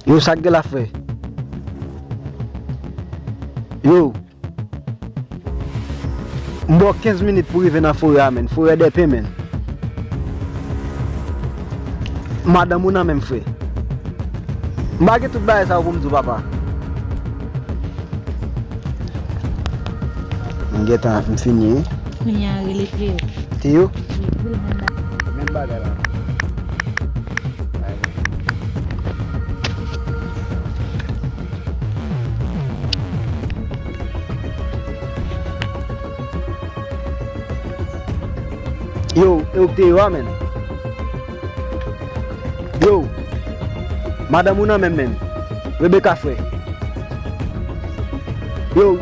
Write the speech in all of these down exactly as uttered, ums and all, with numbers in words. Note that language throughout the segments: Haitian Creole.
Yo, sa k gen la, frè? Yo, m ba w kenz minit pou rive nan forè a, menn. Forè dèpen, menn. Madanm ou nan men m, frè. M pa gen tout bagay sa yo pou m di w, papa. M gentan, m fini, wi. Kounye a rele Teo. Teo? Wi, pou l vin la. Menm bagay la. Yo, yo, Teo a, menn. Yo, madanm ou nan men m, menn. Rebecca, frè. Yo,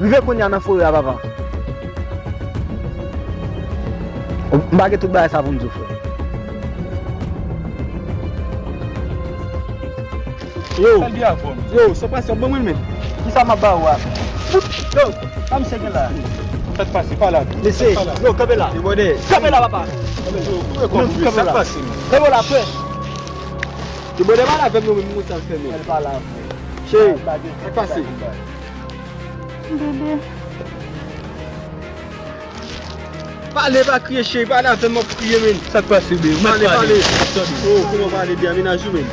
rive kounye a nan forè a, papa. M pa gen tout bagay sa pou m di w, frè. Yo, yo, sa pase, bon, mwen, men. Kisa m ap ba ou a? Yo, pa misye gen la. Sa k pase, pale avè m. Mesye, yo, kanpe la. Kanpe la, papa. Yo, kanpe la. Kanpe la, frè. Yo, pale avè m, non, men, moun sa fè, men. Cheri, sa k pase? Bebe. Pale, pa kriye, cheri, pale avè m, m ap kriye, men. Sa k pase, bebe? Pale, pale. Oh, kòman pale byen, menaj ou, men.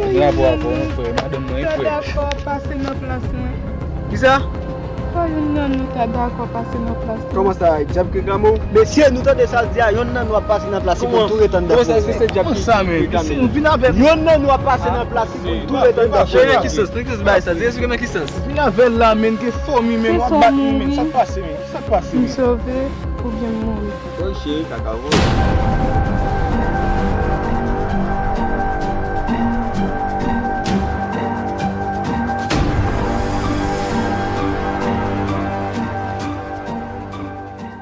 Bravo, bravo, mon frè, madanm mwen, frè. Dakò, pase nan plas mwen. Kisa? Fò youn nan nou ta dakò pase nan plas mwen. Kòman sa, dyab ki gamo? Mesye, nou tande sa l di a, youn nan nou ap pase nan plas li pou n tou ret anndan. Kòman sa, se dyab ki gamo? Youn nan nou ap pase nan plas li pou n tou ret anndan. Cheri, nan ki sans? Nan ki sans bagay sa? Di, esplike nan ki sans? Vin avè l la, men, gen fòmi, men, w ap bat li, men. Sa k pase, men? Sa k pase, men? M sove oubyen m mouri? Bon, cheri, kaka voye.